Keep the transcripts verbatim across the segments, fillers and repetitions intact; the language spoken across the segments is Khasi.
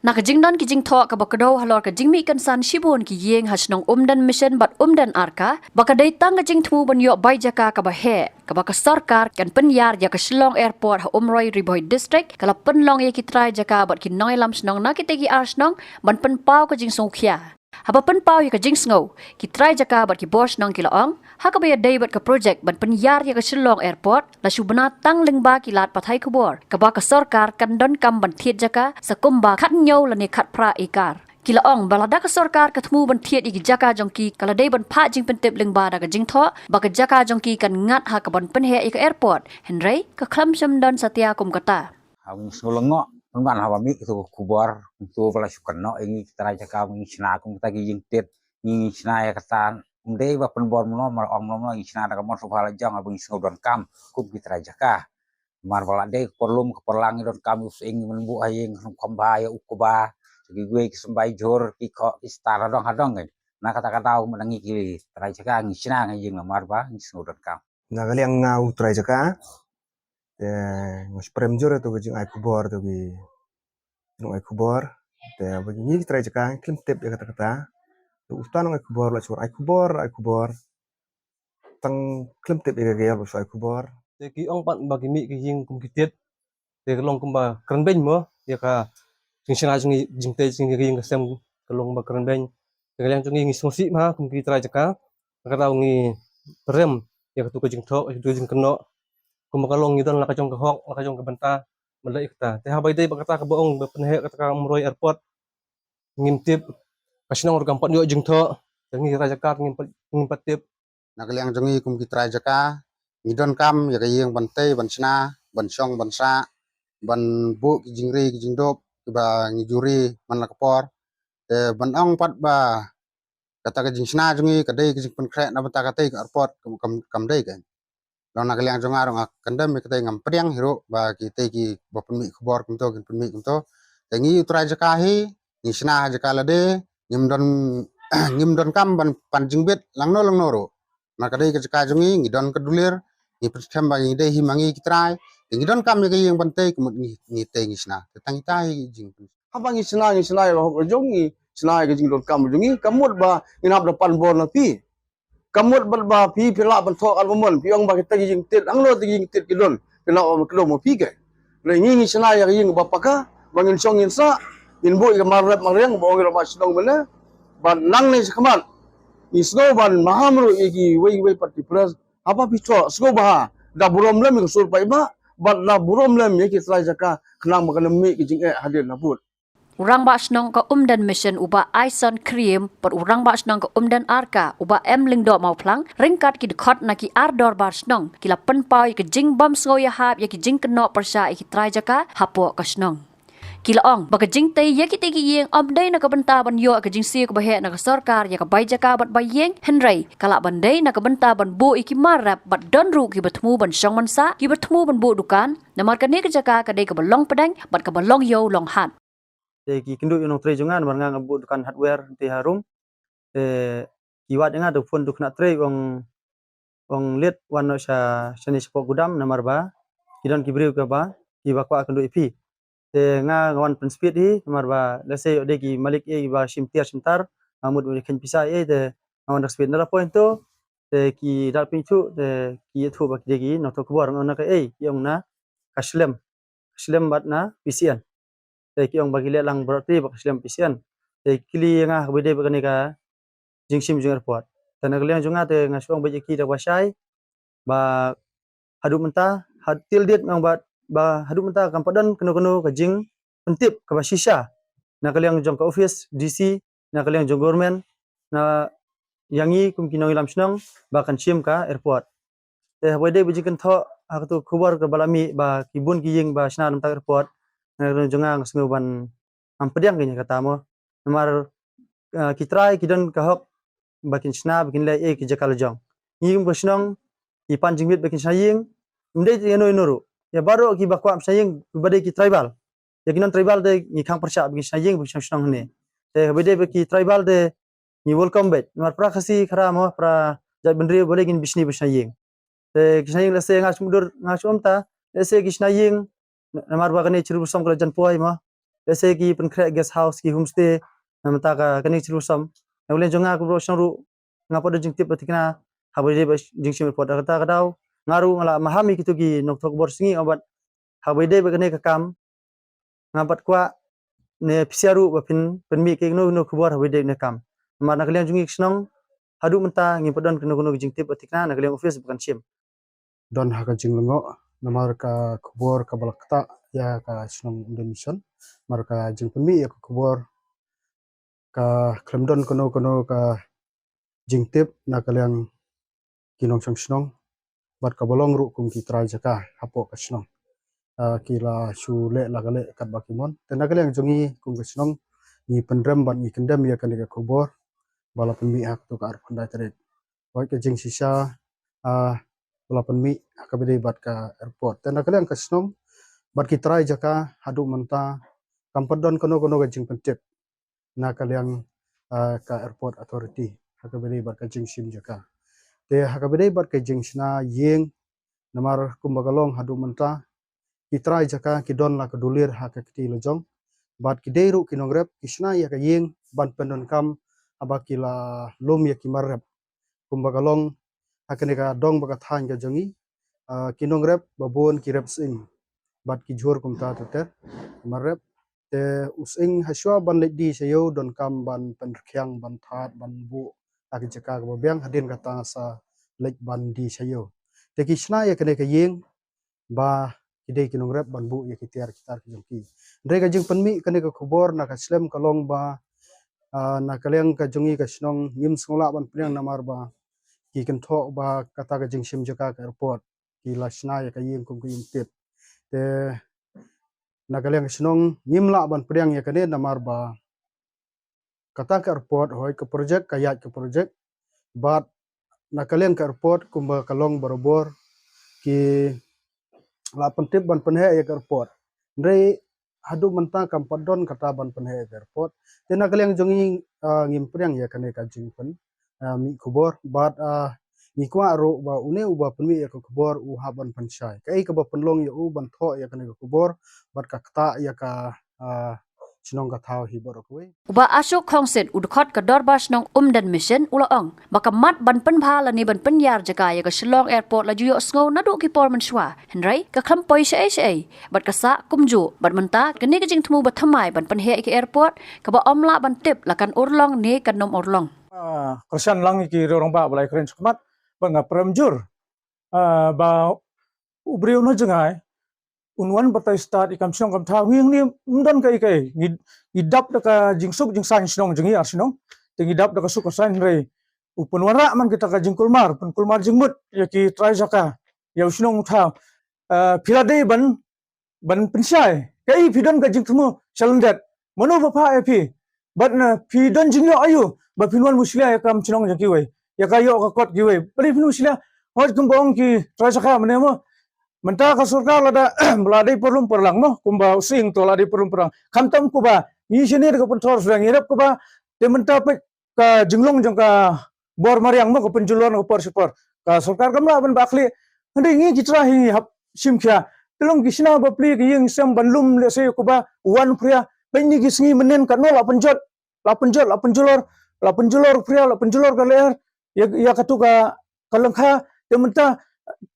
Na ka jingdon ki jingthoh kaba kdew halor ka jingmih kynsan shibun ki ïing ha shnong Umden Mission bad Umden Arka, ba ka dei tang ka jingthmu ban ïoh bai jaka kaba heh, kaba ka sorkar kan pynïar ïa ka Shillong Airport ha Umroi, Ri Bhoi District, ka la pynlong ïa ki trai jaka bad ki nongïalam shnong na kitei ki ar shnong ban pynpaw ka jingsngewkhia. Haba pynpaw ïa ka jingsngew, ki trai jaka bad ki bor shnong ki la ong, ha kaba ïadei bad ka projek ban pynïar ïa ka Shillong Airport, la shu bna tang lyngba ki lad pathai khubor, kaba ka sorkar kan donkam ban thied jaka sa kumba khathynñiew lane khatphra ekar. Ki la ong ba lada ka sorkar ka thmu ban thied ïa ki jaka jong ki, ka la dei ban phah jingpyntip lyngba da ka jingthoh ba ka jaka jong ki kan ngat ha kaban pynheh ïa ka airport. Hynrei ka khlem shym don satia kum kata. Ha ngi sngew lyngngoh pynban haba mih katu ka khubor, kumtu ba la shu kynnoh ïa ngi ki trai jaka, ngi shna kum kata ki ïing tied, ngi shna ïa kata. Ym dei ba pynbor mano, mar ong mano, ngi shna da ka mon sngewbha la jong haba ngi sngew donkam kum ki trai jaka. Mar ba la dei ka por lum ka por lang ngi donkam ïa u sying, ngi mynbuh ha ïing, ngi kham bha ïa u kba, ki guei ki symbai jhur, ki khoh ki star hadong hadong. Na kata ka daw ma ngi ki trai jaka ngi shna ha ïing namar ba ngi sngew donkam. Na ka liang nga u trai jaka, te nga shu prem jur ïa tu ka jingai khubor, tu ki jingai khubor. Te ba ngi ki trai jaka ngi khlem tip ïa kata kata. Tu uta nong ai khubor la shu ai khubor, ai khubor. Tang khlem tip ïa ka gel ba shu ai khubor. Te ki ong pat ba ki mih ki ïing kum ki tied. Te ka long kumba kren beiñ mo ïa ka jingshna jong ngi, jingtei jong ngi, ka ïing ka sem ka long kumba kren beiñ. Te ka liang jong ngi ngi sngewsih ma kum ki trai jaka. Ka daw ngi prem ïa katu ka jingthoh, ïa katu ka jingkynnoh. Kumba ka long ngi don la ka jong ka hok, la ka jong ka bynta. Ba la ïa kata. Te haba ïadei ba kata kaba ong ba pynheh kata ka Umroi Airport, ngim tip. Ka shnong ruh kam pat ïoh jingthoh. Te ngi ki trai jaka ngim pat, ngim pat tip. Na ka liang jong ngi kum ki trai jaka, ngi donkam ïa ka ïing ban tei, ban shna, ban shong, ban sah, ban buh ki jingri ki jingdop kiba ngi ju ri man la ka por. Te ban ong pat ba kata ka jingshna jong ngi ka dei ka jingpynkhreh na bynta katei ka airport, kam, kam, kam dei ka. Long na ka liang jong nga ruh nga kyndem ïa katei, ngam pdiang hi ruh ba kitei kiba pynmih khubor kumto kin pynmih kumto. Te ngi u trai jaka hi, ngi shna ha jaka lade, ngim don, ngim donkam ban pan jingbit langno langno ruh. Namar ka dei ka jaka jong ngi, ngi don ka dulir, ngi pynskhem ba ngi dei hi ma ngi ki trai, te ngi donkam ïa ka ïing ban tei, ka mut ngi, ngi tei ngi shna. Te tang ita hi jing. Haba ngi shna, ngi shna ïa ka hok jong ngi, shna ïa ka jingdonkam jong ngi, ka mut ba ngin hap da pan bor na phi. Ka mut bad ba phi, phi lah ban thoh ka mon, phi ong ba kita ki ïing tied, angno kita ki ïing tied ki don, phi lah ban kdew ma phi ke. Hynrei ngi ngi shna ïa ka ïing ba paka, ba ngin shong ngin sah, ngin buh ïa ka mar rep mar riang, ba ong ïa ka mar shnong mane, ba nangne shakhmat ngi sngew ban maham ruh ïa kiwei kiwei pat ki press, haba phi thoh, sngewbha, da burom lem ïa ka sur paidbah, bad da burom lem ïa ki trai jaka, khnang ba kan ym mih ki jingeh hadien habud. U Rangbah Shnong ka Umden Mission u Bah Aison Kyriem bad u Rangbah Shnong ka Umden Arka u Bah M Lyngdoh Mawphlang, ryngkat ki dkhot na ki ar dorbar shnong, ki la pynpaw ïa ka jingbym sngewïahap ïa ki jingkynnoh pyrshah ïa ki trai jaka hapoh ka shnong. Ki la ong ba ka jingtei ïa kitei ki ïing ym dei na ka bynta ban ïoh ka jingsiew kaba heh na ka sorkar ïa ka bai jaka bad bai ïing, hynrei ka lah ban dei na ka bynta ban buh ïa ki mar rep bad don ruh kiba thmu ban shong ban sah, kiba thmu ban buh dukan, namar kane ka jaka ka dei kaba long pdeng bad kaba long ïew long hat. Te ki kynduh ïa u nongtrei jong nga namar nga nga buh dukan hardware te harum. Te ki wad ïa nga, te u phone u khynnah trei, ong, ong leit wan noh sha, shane shapoh gudam namar ba ki don ki briew kiba, kiba kwah kynduh ïa phi. Te nga nga wan pynspeed hi namar ba lehse ïoh dei ki malik ei ba shim tiar shim tar, nga mut ba kheiñ pisa ei, te nga wan da speed na la point to. Te ki dal pynthut, te ki ïathuh ba ki dei ki nongthoh khubor, nga ong na kaei, ki ong na ka Shlem, ka Shlem bad na P C N. Te ki ong ba ki leh lang baroh te ba ka Shlem P C N. Te ki kylli ïa nga kaba dei ba kane ka jingshim jong airport. Te na ka liang jong nga te nga shu ong ba ïa ki da ba shai, ba haduh mynta, had, till date nga ong ba, ba haduh mynta kam pat don kano kano ka jingpyntip kaba shisha na ka liang jong ka office D C, na ka liang jong government, na ïa ngi kum ki nongïalam shnong ba kan shim ka airport. Te haba dei ba jingkynthoh ha katu khubor kaba la mih ba ki bun ki ïing ba shna na bynta ka airport, na ka liang jong nga nga sngew ban ngam pdiang ïa kata mo. Namar, ah, ki trai ki don ka hok ba kin shna, ba kin leh ïa ki jaka la jong. Ngi kum ka shnong, ngi pan jingmut ba kin shna ïing, ym dei ïa no ïa no ruh. Ïa baroh kiba kwah shna ïing, kiba dei ki tribal. Ïa ki non tribal te ngi khang pyrshah ba kin shna ïing, ba kin shna shnong hangne. Te haba dei ba ki tribal te ngi welcome beit. Namar para Khasi khara mo, para jaitbynriew balei kin bishni ba shna ïing. Te ki shna ïing lehse nga shu mutdur, nga shu ong ta, lehse ki shna ïing, namar ba kane chiru busom ka la jan poi mo. Lehse ki pynkhreh guest house, ki homestay, na mynta ka kane ka jingdonkam. Na ka liang jong nga kum u Baroh Shnong ruh, nga pat don jingtip ba thikna haba ïadei bad jingshim airport. Kata ka daw nga ruh nga la maham ïa kito ki nongthoh khubor sngi, bad haba ïadei bad kane ka kam nga pat kwah ne phi sa ruh ba phin pynmih kano kano ka khubor haba ïadei bad kane ka kam. Namar na ka liang jong ngi ka shnong haduh mynta ngim pat don kano kano ka jingtip ba thikna na ka liang office ba kan shim. Don ha ka jinglyngngoh namar ka khubor kaba la ktah ïa ka shnong Umden Mission, namar ka jingpynmih ïa ka khubor ka khlem don kano kano ka jingtip na ka liang ki nongshong shnong bad kaba long ruh kum ki trai jaka hapoh ka shnong. Ah, ki la shu leh la ka leh katba ki mon. Te na ka liang jong ngi kum ka shnong ngi pynrem bad ngi kyndem ïa kane ka khubor ba la pynmih ha kato ka arphew khyndai tarik. Bad ka jingshisha, ah, ba la pynmih ha kaba ïadei bad ka airport. Te na ka liang ka shnong bad ki trai jaka haduh mynta kam pat don kano kano ka jingpyntip na ka liang, ah, ka airport authority ha kaba ïadei bad ka jingshim jaka. Te ha kaba ïadei bad ka jingshna ïing, namar kumba ka long haduh mynta ki trai jaka ki don la ka dulir ha ka kti lajong bad ki dei ruh ki nongrep ki shna ïa ka ïing ban pyndonkam haba ki la lum ïa ki mar rep. Kumba ka long ha kane ka dong bad ka thaiñ ka jong ngi, ah, ki nongrep ba bun ki rep sying bad ki jhur kumta ter ter mar rep. Te u sying hashwa ban leit die sha ïew donkam ban pynrkhiang, ban thad, ban buh ha ki jaka kaba biang, hadien kata sa leit ban die sha ïew. Te ki shna ïa kane ka ïing ba ki dei ki nongrep ban buh ïa ki tiar ki tar ki jong ki. Hynrei ka jingpynmih kane ka khubor na ka shlem ka long ba, ah, na ka liang ka jong ngi ka shnong ngim sngewlah ban pdiang namar ba ki kynthoh ba kata ka jingshim jaka ka airport ki la shna ïa ka ïing kum ka ïing tit. Te na ka liang ka shnong ngim lah ban pdiang ïa kane namar ba kata ka airport hoi ka project, ka ïaid ka project, bad na ka liang ka airport kumba ka long barabor ki la pyntip ban pynheh ïa ka airport. Hynrei haduh mynta kam pat don kata ban pynheh ïa ka airport. Te na ka liang jong ngi, ah, ngim pdiang ïa kane ka jingpyn, ah, mih khubor bad, ah, ngi kwah ruh ba une uba pynmih ïa ka khubor u hap ban pynshai kaei kaba pynlong ïa u ban thoh ïa kane ka khubor bad ka ktah ïa ka, ah, shnong ka thaw hi baroh kawei. U Bah Ashok Khongsit, u dkhot ka Dorbar Shnong Umden Mission, u la ong ba ka mat ban pynbha lane ban pynïar jaka ïa ka Shillong Airport la ju ïohsngew naduh ki por mynshuwa. Hynrei ka khlem poi shaei shaei bad ka sah kumjuh, bad mynta kane ka jingthmu ba thymmai ban pynheh ïa ka airport kaba ym lah ban tip la kan urlong ne kan ym urlong. Ah, kyrshan lang ïa ki rangbah ba la ïakren shakhmat, ba nga prem jur, ah, ba u briew na jngai un wan batai stad ïa ka kam shnong kam thaw. Ngi hangne ym don kaei kaei, ngi, ngi dap da ka jingsuk jingsaiñ shnong jong ngi ar shnong. Te ngi dap da ka suk ka saiñ, hynrei u pynwanrah man kita ka jingkulmar, pynkulmar jingmut ïa ki trai jaka, ïa u shnong u thaw. Ah, phi la dei ban, ban pynshai. Kaei phi don ka jingthmu shalyndet? Mano ba phah ïa phi? Bad na phi don jingïoh aïu ba phin wan mushlia ïa ka kam shnong jong kiwei, ïa ka ïoh ka kot kiwei? Balei phin mushlia? Hooid, kumba ong ki trai jaka mynne mo, mynta ka sorkar lada, la dei pyrlum pyrlang mo, kumba u sying to la dei pyrlum pyrlang. Khamtam kumba ngi shane da ka pynthor sdang, ngi rep kumba, te mynta peit ka jinglong jong ka bor mariang mo, ka pynjulor na ka por sha por. Ka sorkar kam lah ban bah khlieh. Hynrei ngi ki trai hi ngi hap shim khia. Te long ki shna bapli ka ïing sem ban lum lehse kumba u wan u phria. Peit ngi ki sngi mynnin katno la pynjot, la pynjot, la pynjulor, la pynjulor u phria, la pynjulor ka lyer ïa, ïa katu ka, ka lyngkha. Te mynta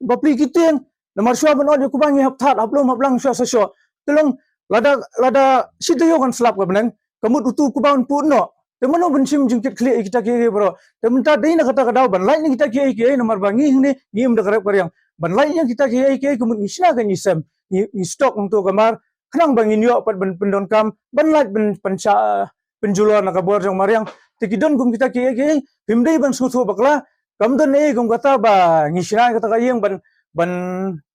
bapli ki tieng, namar shuwa ban ot ïa kumba ngi hap thad, hap lum, hap lang shuwa sa shuwa. Te long lada, lada shi taïew kan slap ka bneng, ka mut utu kumba un put noh. Te mano ban shim jingkitkhlieh ïa kita kiei kiei baroh? Te mynta dei na kata ka daw ban lait na kita kiei kiei, namar ba ngi hangne ngim da ka rep ka riang ban lait na kita kiei kiei, ka mut ngi shna ka ngi sem, ngi, ngi stock hangto ka mar, khnang ba ngin ïoh pat ban pyndonkam, ban lait ban pynshah, pynjulor na ka bor jong mariang. Te ki don kum kita kiei kiei, phim dei ban sngewthuh bakla. Kam don ei kum kata ba ngi shna kata ka ïing ban, ban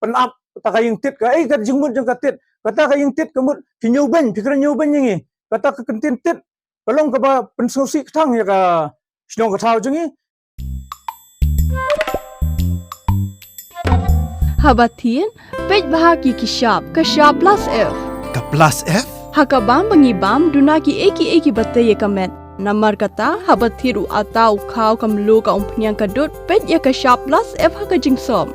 pynap kata ka ïing tit, kaei ka jingmut jong ka tit? Kata ka ïing tit ka mut phi ñiew beiñ, phi kren ñiew beiñ ïa ngi. Kata ka kyntien tit ka long kaba pynsngewsih kthang ïa ka shnong ka thaw jong ngi. Haba thied, peit bha ki ki shap, ka shap plus F. Ka plus F? Ha ka bam ba ngi bam, duna kiei kiei kiba tei ïa ka met. Namar kata, haba thied u ata, u khaw, ka mluh, ka umphniang, ka dud, peit ïa ka shap plus F ha ka jingsop.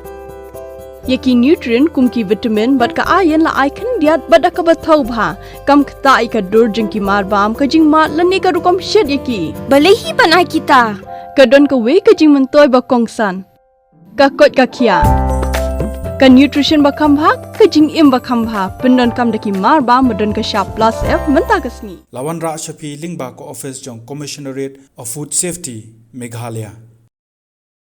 Ïa ki nutrient kum ki vitamin bad ka iron la ai khyndiat bad da kaba thaw bha, kam ktah ïa ka dur jong ki marbam, ka jingmad lane ka rukom shet ïa ki. Balei hi ban ai kita? Ka don kawei ka jingmyntoi ba kongsan. Ka koit ka khiah. Ka nutrition ba kham bha, ka jingim ba kham bha, pyndonkam da ki marbam ba don ka shap plus F mynta ka sngi. La wanrah sha phi lyngba ka office jong Commissionerate of Food Safety, Meghalaya.